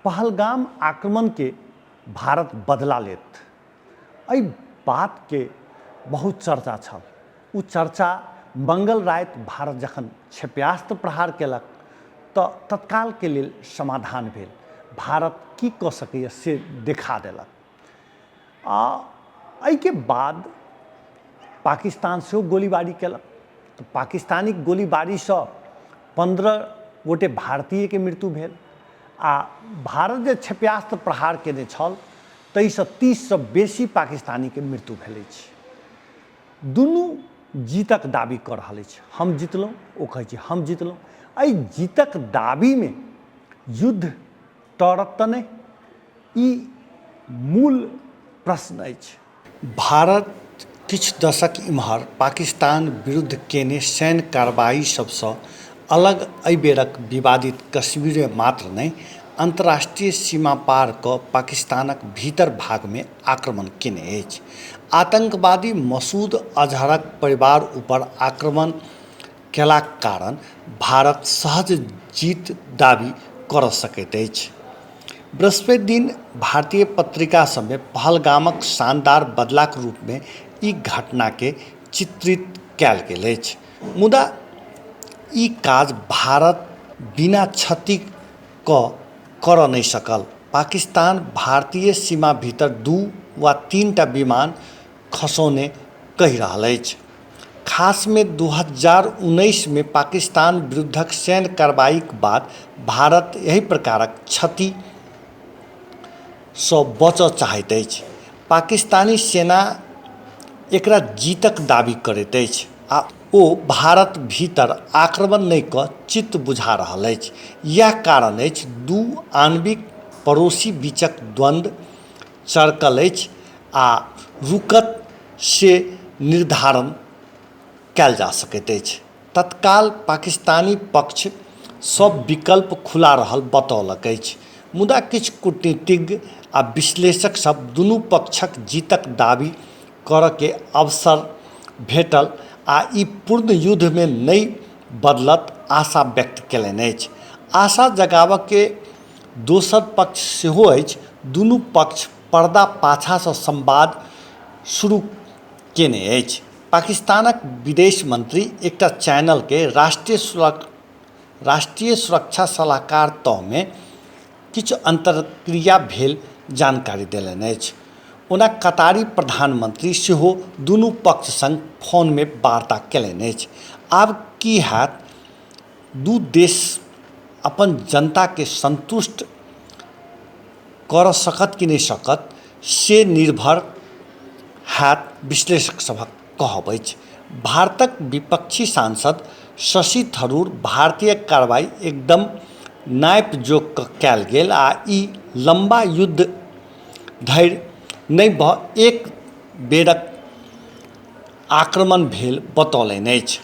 पहलगाम आक्रमणके भारत बदला लेत, एहि बातके बहुत चर्चा छल। ओ चर्चा मंगल राति भारत जखन क्षेप्यास्त्र प्रहार केलक तऽ तत्कालके लेल समाधान भेल। भारत की कऽ सकैए से देखा देलक। आ एहिके बाद पाकिस्तान सेहो गोलीबारी केलक तऽ पाकिस्तानी गोलीबारीसँ 15 गोटे भारतीयके मृत्यु भेल आ भारत जे क्षेप्यास्त्र प्रहार केने छल ताहिसँ 30सँ बेसी पाकिस्तानीके मृत्यु भेल अछि। दुनू जीतक दाबी कऽ रहल अछि, हम जितलहुँ, ओ कहै छै हम जितलहुँ। एहि जीतक दाबीमे युद्ध टरत तऽ नहि, ई मूल प्रश्न अछि। भारत किछु दशक इम्हर पाकिस्तान विरुद्ध केने सैन्य कार्रवाई सबसँ अलग एहि बेरक विवादित कश्मीरे मात्र नहि, अन्तर्राष्ट्रीय सीमा पार कऽ पाकिस्तानक भीतर भागमे आक्रमण केने अछि। आतंकवादी मसूद अजहरक परिवार ऊपर आक्रमण केलाक कारण भारत सहज जीत दाबी करऽ सकैत अछि। बृहस्पति दिन भारतीय पत्रिका सभमे पहलगामक शानदार बदलाक रूपमे ई घटनाकेँ चित्रित कयल गेल अछि। मुदा ई काज भारत बिना क्षति कऽ करऽ नहि सकल। पाकिस्तान भारतीय सीमा भीतर 2 वा 3टा विमान खसौने कहि रहल अछि। खासमे 2019मे पाकिस्तान विरुद्धक सैन्य कार्रवाईक बाद भारत एहि प्रकारक क्षतिसँ बचऽ चाहैत अछि। पाकिस्तानी सेना एकरा जीतक दाबी करैत अछि आ ओ भारत भीतर आक्रमण नहि कऽ चित्त बुझा रहल अछि। इएह कारण अछि दू आणविक पड़ोसी बीचक द्वन्द्व चरकल अछि आ रुकत से निर्धारण कयल जा सकैत अछि। तत्काल पाकिस्तानी पक्ष सभ विकल्प खुला रहल बतौलक अछि। मुदा किछु कूटनीतिज्ञ आ विश्लेषक सभ दुनू पक्षक जीतक दाबी करऽ के अवसर भेटल आ ई पूर्ण युद्धमे नहि बदलत आशा व्यक्त केलनि अछि। आशा जगाबऽ के दोसर पक्ष सेहो अछि। दुनू पक्ष पर्दा पाछासँ संवाद शुरू केने अछि। पाकिस्तानक विदेश मंत्री एकटा चैनलकेँ राष्ट्रीय सुरक्षा सलाहकार तहमे किछु अन्तर्क्रिया भेल जानकारी देलनि अछि। ओना कतारी प्रधानमंत्री सेहो दुनू पक्ष संग फोनमे वार्ता केलनि अछि। आब की होयत, दू देश अपन जनताकेँ संतुष्ट करऽ सकत कि नहि सकत से निर्भर हैत विश्लेषक सभक कहब अछि। भारतक विपक्षी सांसद शशि थरूर भारतीय कार्रवाई एकदम नापि जोखि कऽ कयल गेल आ ई लम्बा युद्ध धरि नहि भऽ एक बेरक आक्रमण भेल बतौलनि अछि।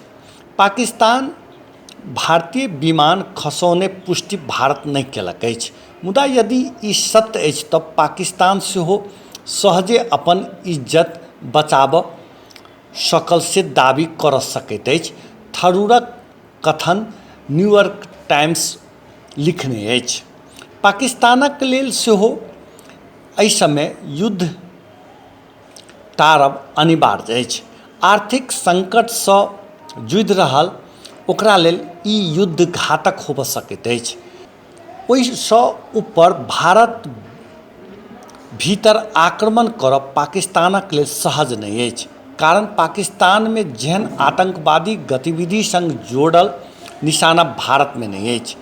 पाकिस्तान भारतीय विमान खसौने पुष्टि भारत नहि केलक अछि। मुदा यदि ई सत्य अछि तऽ पाकिस्तान सेहो सहजे अपन इज्जत बचाबऽ सकल से दाबी करऽ सकैत अछि, थरूरक कथन न्यूयॉर्क टाइम्स लिखने अछि। पाकिस्तानक लेल सेहो एहि समय युद्ध टारब अनिवार्य अछि। आर्थिक संकटसँ जूझि रहल ओकरा लेल ई युद्ध घातक होबऽ सकैत अछि। ओहिसँ ऊपर भारत भीतर आक्रमण करब पाकिस्तानक लेल सहज नहि अछि, कारण पाकिस्तानमे जेहन आतंकवादी गतिविधि सङ्ग जोड़ल निशाना भारतमे नहि अछि।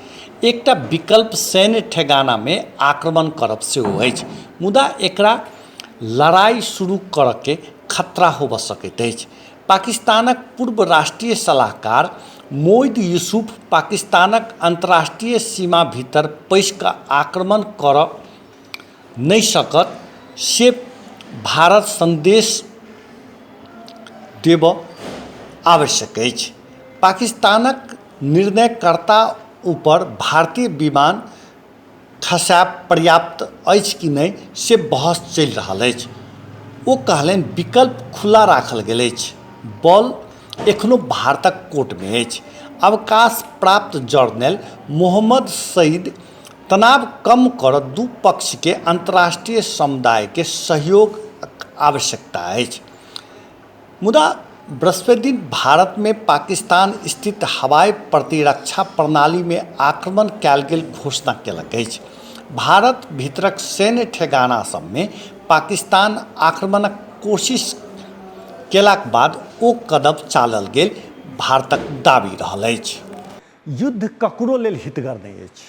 एकटा विकल्प सैन्य ठेगानामे आक्रमण करब सेहो अछि, मुदा एकरा लड़ाई शुरू करऽके खतरा होबऽ सकैत अछि। पाकिस्तानक पूर्व राष्ट्रीय सलाहकार मोईद यूसुफ पाकिस्तानक अन्तर्राष्ट्रीय सीमा भीतर पैसि कऽ आक्रमण करऽ नहि सकत से भारत सन्देश देबऽ आवश्यक अछि। पाकिस्तानक निर्णयकर्ता ऊपर भारतीय विमान खसायब पर्याप्त अछि कि नहि से बहस चलि रहल अछि। ओ कहलनि, विकल्प खुला राखल गेल अछि, बॉल एखनो भारतक कोर्टमे अछि। अवकाश प्राप्त जर्नल मोहम्मद सईद तनाव कम करऽ दू पक्षके अन्तर्राष्ट्रीय समुदायके सहयोग आवश्यकता अछि। मुदा बृहस्पति दिन भारतमे पाकिस्तान स्थित हवाई प्रतिरक्षा प्रणालीमे आक्रमण कयल गेल घोषणा केलक अछि। भारत भीतरक सैन्य ठेगाना सभमे पाकिस्तान आक्रमणक कोशिश केलाक बाद ओ कदम चालल गेल भारतक दावी रहल अछि। युद्ध ककरो लेल हितगर नहि अछि।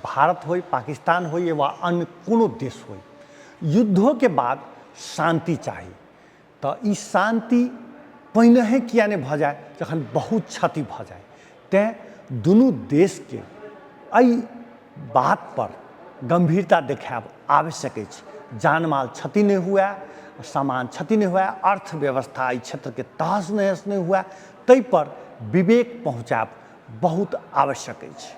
भारत होइ, पाकिस्तान होइ वा अन्य कोनो देश होइ, युद्धोके बाद शान्ति चाही। तऽ ई शान्ति पहिनहे किया नहि भऽ जाय जखन बहुत क्षति भऽ जाय। तेँ दुनू देशके एहि बातपर गम्भीरता देखायब आवश्यक अछि। जानमाल क्षति नहि हुए, सामान क्षति नहि हुए, अर्थव्यवस्था एहि क्षेत्रके तहस नहस नहि हुए, ताहिपर विवेक पहुँचायब बहुत आवश्यक अछि।